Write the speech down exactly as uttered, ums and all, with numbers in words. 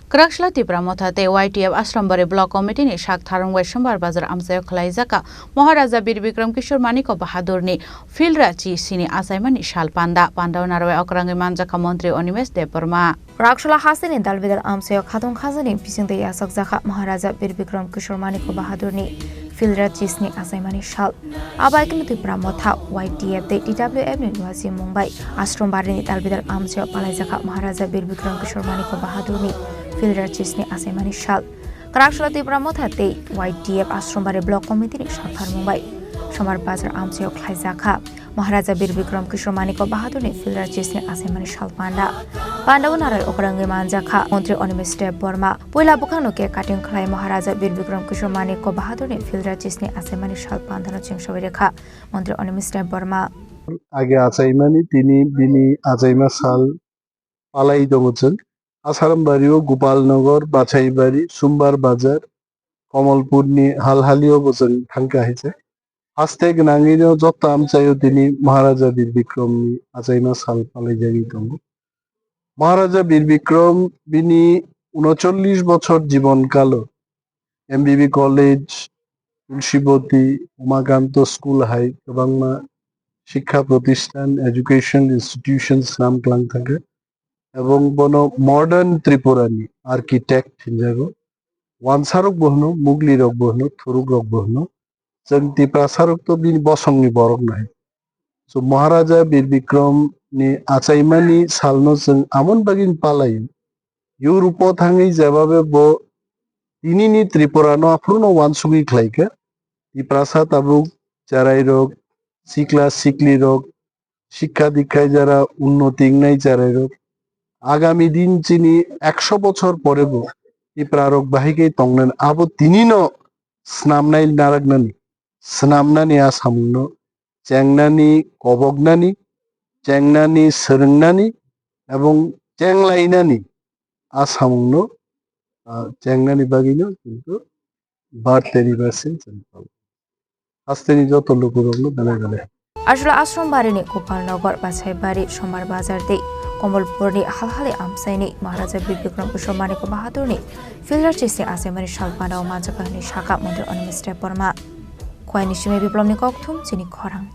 Kwraksla Tipra Motha tei Y T F Ashrambari Block Committee ni sak tharung bai Sombar Bazar amchaio khwlaijakha Maharaja Bir Bikram Kishore Manikya Bahadurni Philrachi sini achaimani sal panda. Pandao narwai okrangwi manjakha Montri Animesh Debbarma. Kwraksla hasteni dalbidal amchaio khatung khajani bisingtwi yachakjakha Maharaja Bir Bikram Kishore Manikya Bahadurni Philrachi sini achaimani sal. Abaikhe Tipra Motha Y T F tei T W F ni nuajimung bai Ashrambarini dalbidal amchaio palaijakha Maharaja Bir Bikram Kishore Manikya Bahadurni Philrachi sini achaimani sal. Kwraksla Tipra Motha tei Y T F Ashrambari Block Committee ni sak tharung bai Sombar Bazar amchaio khlaijakha Maharaja Bir Bikram Kishore Manikya Bahadurni Philrachi sini achaimani sal panda. Pandao narwai okrangwi manjakha Montri Animesh Debbarma. Puila bwkhakno cake cutting khlai Maharaja Bir Bikram Kishore Manikya Bahadurni Philrachi sini achaimani sal pandano chengsawi rekha Montri Animesh Debbarma. Age achaimani tini bini achaima sal palai tongo chwng. Asarambari o Gopalnagar, Bachaibari, Sumbar Bazar, Komolpur ni hal hali o bo chwng thangkha hai se. Haste gwnangwi no joto amchaio tini Maharaja Bir Bikram ni achaima sal palai jagwi tongo. Maharaja Bir Bikram bini unocholish bochor jibon kalo M B B College, Tulsiboti, Umakanto School hai kwbangma shikha protisthan, education institutions nam klang thangkha. Ebong bono modern Tripura ni architect hinjago. Wansarok bo hwno, Mugli rok bo hwno, Thuruk rok bo hwno. Chwng Tiprasa rok to bini bosong ni borok nai. So Maharaja Bir Bikram ni achaimani salno chwng amon bagwi palai. Europe o thangwi jebabe bo tinini Tripura no aphuru no wansugwi khlaikha. Tiprasa tabuk cherai rok, sikla sikli rok, shikha dikkhai jara unnoti wngnai cherai rok. Agami din chini ekso bochor pore bo Tipra rok bahai khe tongnani abo tini no snamnai naraknani, snamnani a samungno chengnani, koboknani, chengnani, swrwngnani ebong chenglainani a samungno, ah, chengnani bagwino kintu birth anniversary chwng palo. Hasteni joto lukurokno belai belai. Aswla Ashrambarini Gopalnagar, Bachaibari, Sombar Bazar tei Komolpurni halhali amchaini Maharaja Bir Bikram Kishore Manikya Bahadurni Philrachi sini achaimani sal pandao manjakha hwnwi sakha Montri Animesh Debbarma. Khowai ni simi Biplobni kokthum chini khorang.